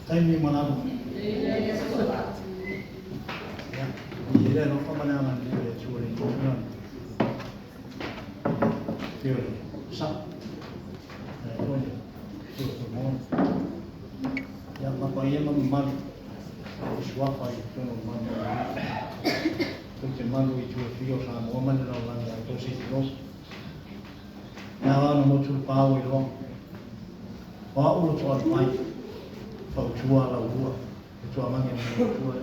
Taimi ma lava. Ia, i le alofa ma le agalelei o le Atua i le tulaga pei o le sao. Ae foi le Atua Samoa. Ia, ma paia ma mamalu o suafa i totonu o le Maota lenei. Tou te malu i itu e fia o Samoa ma le lalolagi atoa se i tulou. E ao ona motu le pa ua iloa. O au o Toalepai, fautua Laulua, le tuamaga o le matua.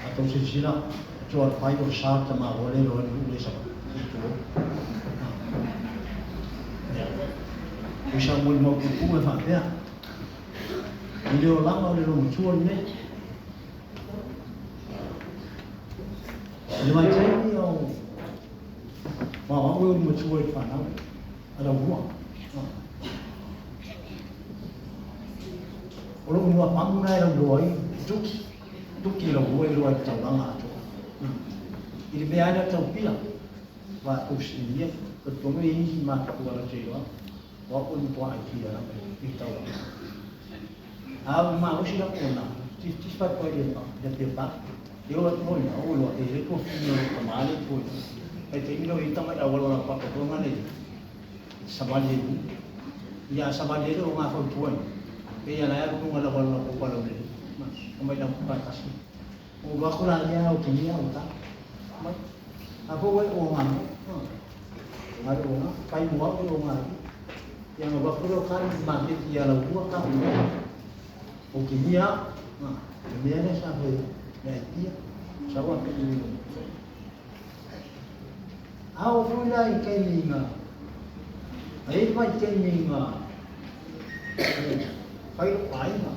A tou silasila, o Toalepai o le sa o le tamaloa le iloa ai le nuu lea i Savaii, se i tulou. Ia, o sau molimau puupuu e faapea, i le olaga o le loomatua lenei, I le vaitaimi o aoao e ulu matua i le fanau a Laulua, o lou igoa pamu lena e lauiloa ai Tuki, Tuki Laulua e iloa ai i le taulaga atoa. I le mea lava lea tau pia, aua a tou fesiligia, talitonu e i ai nisi matutua latou te iloa, o au e matua aitia lava i le taulaga. A ua malosi lau ona, tifatifa atu ai i le Apia Park, e oo atu loa i ina, oo loa, e le tuafafine o lou tama lea i tua i o. Vaitaimi lea o i ai tama i auala o laupapa foi ngana i savali ai i luga. Ia a savali ai lea o gafau tua i ina, pei lava la e alu i luga o le auala o laupapa laulelei, ma mai laupapa e tasi. Ua alu atu la ia au te ia o ta. Mai. A po ua o ngā. A o ngā, pai mua o ngā. Ia nga waku leo ka ni maketi ia lau ua ka ua. O te mia, te mea lea sa fai le aipia, sa ua pe ni lo. A o foi la i taimi nga, a e mai taimi nga, fai lo aiga,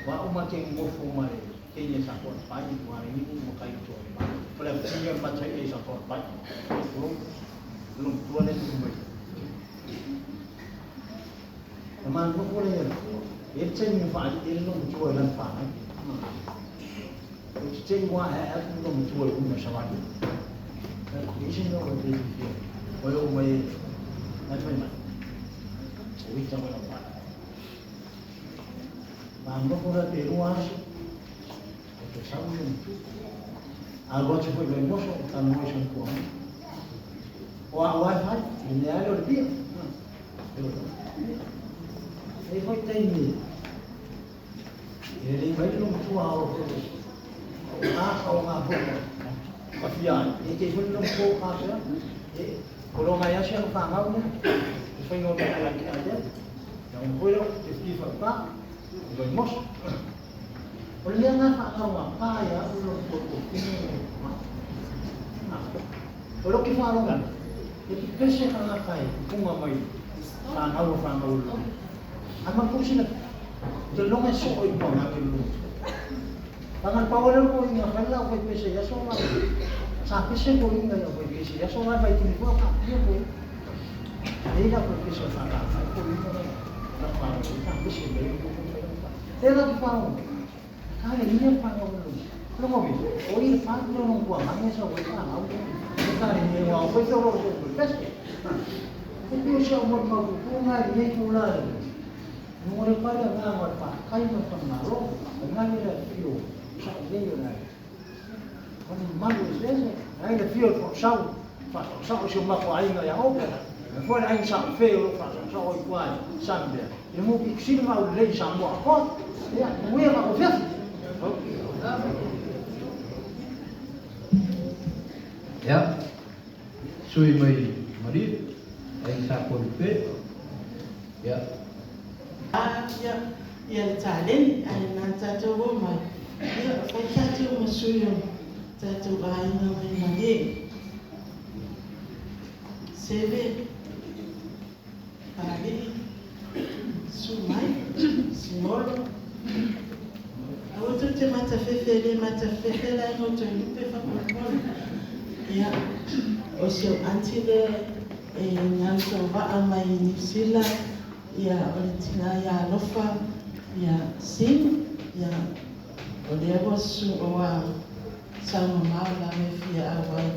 wa o ma te ngofo mai teine sa koa pai, wa ni mo kai to pai. O le fia ma tai e sa koa pai. O lo tua le tu mai. Na manofo le ia e te ni fa e le no tua e lan fa nai. O te te wa e a no tua e una sa wani. E se no e te fia. O yo mai na fai mai. O ita wa la pa. Manofo la te rua aso. O te sau le tu. A lo atu foi mai moso o tana mai son kua. O a wai fai, e mea ale o le pia. E foi taimi. E le mai le matua o o ngā ka o ngā hoko. Ka fia ai. E te foi le po ka pea. E o lo ngai asia no whangau ne. E whai ngō mea ala ki a te. Ia o koe rau, te whiti whakapā, o vai moso. O le mea ngā whangau a pā ia o lo po o pine o ma. O lo ki whāronga, e te pese ka ngā kai, punga mai, whangau o whangau o lo. A ma kusina, te longa so o i pua ngā te lunga. Pangan pawala ko inga whala o pese ya so la. Sa pese ko inga ya ko pese ya so la vai tini ko ka pia ko. Nei la ko pese fa ka fa ko inga la fa sa pese me ko ko ko. Te la fa o. Ka le ni fa o lo. Lo mo bi. O i fa lo no ko ma ne so ko fa au. Ka le ni wa ko so ko ko pese. Ko ko so mo ma ko ko nga ni ko la. Mo le pa le nga ma pa kai ma pa ma lo. Nga ni la fio. Sa le yo na. Ko ni malu se se. Ai le fio ko sau. Fa sa o so ma ko ai nga ya o. Fo le ai sa fe o fa sa o i kwa sa mbe. E mo ki sila ma o le sa mo ko. Ya, mo e ma o fe. Ia, sui mai Maria, ai sa ko pe. Ia. Ia, ia le taleni, ae na tatou o mai. Ia, fai tatou ma sui o tatou aiga mai Malie. Seve, Papalii, susu mai, Simolo. Aua tou te matafefe, e le matafefe le aiga o Toelupe faamolemole. Ia, o si ou aunty lea e galusauvaa mai Niu Sila, ia, o le tina ia Alofa, ia, Sing, ia, o lea ua susu ua sau mamao lava e fia auai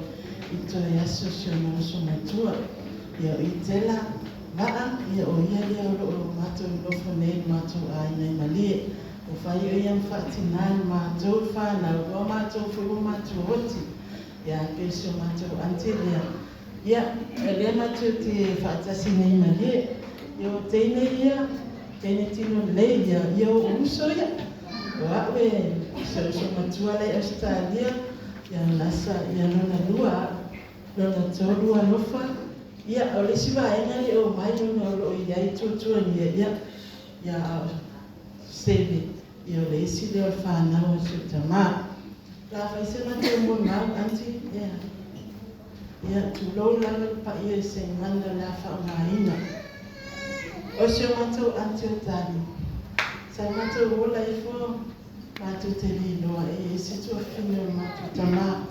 i toe aso si ona uso matua. Ia, o Itela Vaa, ia o ia lea o loo matou nofo nei i le matou aiga i Malie. Ua fai o ia ma faatinā i le matou fanau, ua matou foi ua matua oti. Ia e pei o si o matou aunty lea. Ia, o lea matou te faatasi nei i Malie. Ia o teine ia, teine tino lelei ia, ia o uso ia. O au e si ou uso matua la i Ausetalia, ia lasa ia lona lua au. Lona tolu alofa, ia o le isi vaega e le o mai ona o lo o i ai tuatuagia, ia, ia a o Seve, ia o le isi lea o le fanau a si ou tama. La fai se matou molimau, aunty, ia, ia tulou lava le paia i se gagana o le a faaaogaina. O si o matou aunty o Tali, sa matou ola ifo matou te le iloa e i ai se tuafafine o le matou tama.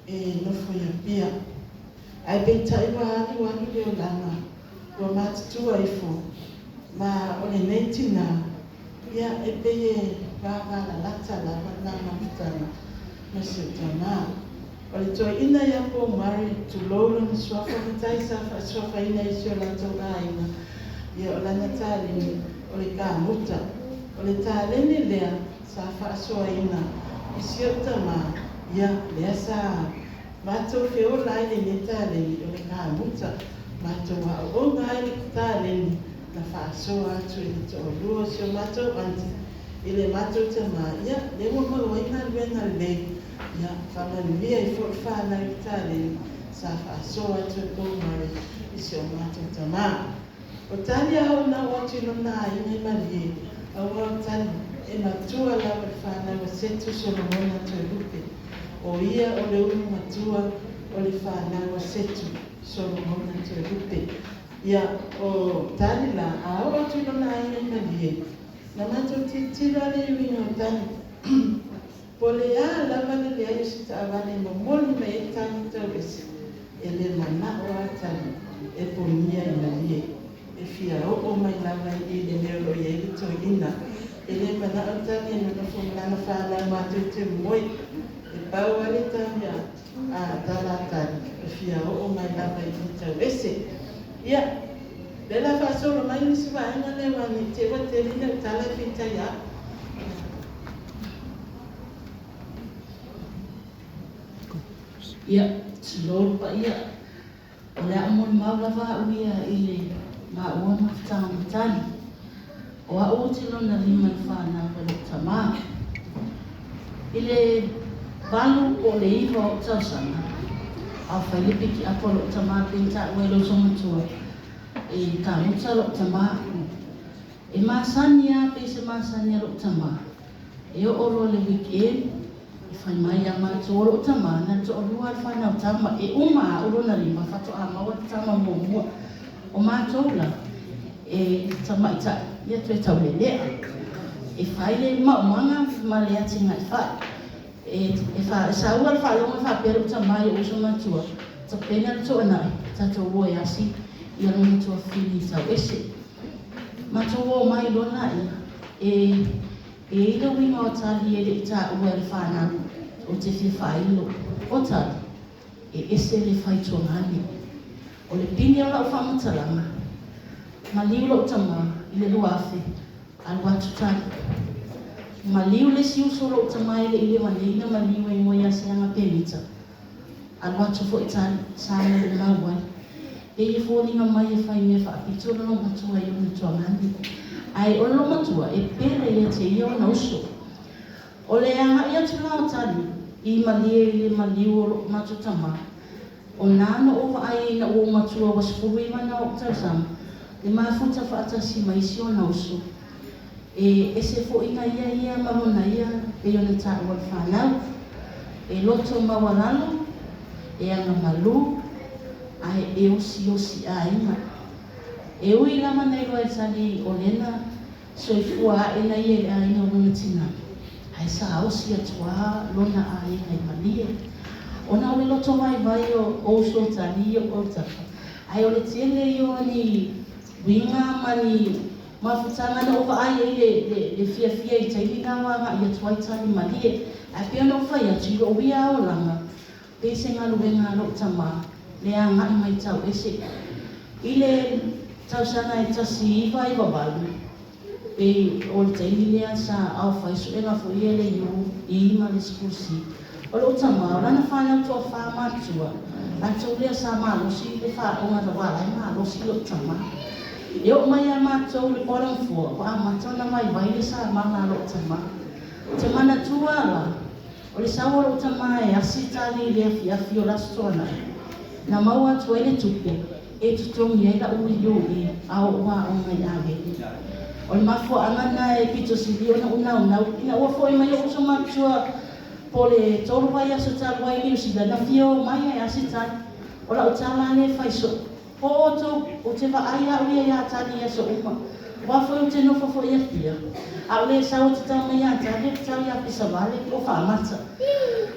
E nofo i Apia. Ae peitai ua alu alu le olaga, ua matutua ifo, ma o lenei tina, ia, e pei e vavalalata lava le la mafutaga ma si ou tama. O le toeaina ia Paul Murray, tulou lona suafa matai sa faasuafaina e si o latou aiga, ia o lana taleni o le kamuta. O le taleni lea sa faasoaina i si ou tama, ia, lea sa matou feola ai lenei taleni o le kamuta. Matou aoaoga ai le taleni na faasoa atu e le toalua o si o matou aunty i le matou tama, ia, lea ua maua ai galuega lelei, ia, faamanuia ai foi le fanau i le taleni sa faasoa atu e Paul Murray i si o matou tama. O tali a o nau atu i lona aiga i Malie, aua o tali, e matua lava i le fanau a Setu Solomona Toelupe. O ia o le ulu matua o le fanau a Setu Solomona Toelupe. Ia, o tali la, a oo atu i lona aiga i Malie, na matou tilotilo a le iuiga o tali. Po o le a lava le leai o se taavale e momoli mai ai tali tauese, e le manao lava tali e ponia i malie. E fia oo mai lava i i le mea o lo o i ai le toeaina. E le manao tali e nonofo ma lana fanau matou te moe. E pau lava le tali a tala a tali, e fia oo mai lava i i tauese. Ia, lea o le a faasolo mai nisi vaega lea aua ne i te i ua tele lau tala e feitai au. Ia, tulou le paia, o le a molimau lava au ia i le maua mafutaga ma Tali. O au ou te lona lima i le fanau a lou tama. I le 8 po o le 9 o ou tausaga, a o fai le pikiapu a lou tama pei ona taua e lou uso matua, e kamuta lou tama. E masani lava pei se masani a lou tama, e oo loa le weekend, e fai mai ia matou, o lou tama, na le toalua lava le fanau tama, e uma a au lona lima faatoa maua le tama muamua. O matou la, e tamaitai, ia toe taulelea. E fai le maumaga ma le atinae fai. E saua le faalogo e faapea lou tama i ou uso matua, tapena le toanai, tatou o e asi ia lona tuafafine i Tauese. Matou o mai loa laia, e e i ai le uiga o tali e le i taua e le fanau ou te fia faailo. O tali, e ese le faituagane. O le pine o lau faamatalaga, maliu lou tama i le 2000, alu atu tali. Maliu le isi uso o lou tama e le i leva nei na maliu e igoa ia Seaga Pemita, Alu atu foi tali, sa molimau ai. Pei e foliga mai e fai mea faapito le loomatua i ona tuagani. Ae o le loomatua e pele ia te ia ona uso. O le agai atu la o Tali i malie i le maliu o loo matou tama, o na na ou vaai ai ina ua ou matua ua 19 na ou tausaga, le mafuta faatasi ma isi ona uso. E ese foi na ia ia ma lona ia pei ona taua le fanau. E loto maualalo, e agamalu, ae e osiosi aiga. E ui lava na iloa e Tali o lena soifua ae na ia i le aiga o lona tina, ae sa osi atu lava lona aiga i Malie. Ona o le loto vaivai o uso o Tali i o autafa, ae o le tele ia o ni uiga ma ni Mafutaga na ou vaai ai le, le, le fiafia i taimi na o agai atu ai tali malie. Ae pei ona ou fai atu i lou ia olaga, pei se galuega a lou tama le agai mai tau ese. I le Tausaga e 1998, pei o le taimi lea sa aofai suega foi ia le UE ma le 10C. O lou tama, o lana fanau toafa matutua, latou lea sa malosi le faaoga aua la e malosi lou tama. E oo mai ia matou i le bottom four, ua amata ona vaivai le samala a lou tama. Ou te manatua la, o le sau o lou tama e asi tali i le afiafi o le Aso Toonai, na maua atu ai le tupe e totogi ai la'u UE a o'u aoga i Avele. O le mafua'aga lena e pito sili ona ou naunau ina ua fo'i mai o'u uso matutua po o le 3 vaiaso talu ai i Niu Sila, na fia o mai ae asi tali. O la'u tala lea e fai so'o, po o outou, ou te vaai a'u ia iā Tali i aso uma, aua foi ou te nofo foi i Apia, a ou le sau ou te tau mai ia Tali ou te tau ia Pesavale po o Faamata.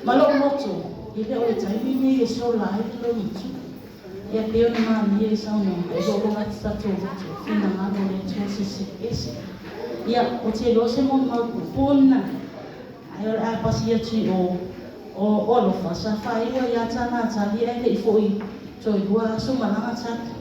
Ma lo'u loto, e le o le taimi lenei e sola ai le logomatua. Ia pei ona malie i saunoaga, e loaloa atu tatou loto, finagalo o le Atua se isi ese. Ia, ou te iloa se molimau pupuna, ae o le a pasi atu i o, o Alofa, sa faaiu ai lava tala a Tali ae le i foi toe 2 aso malaga Tali.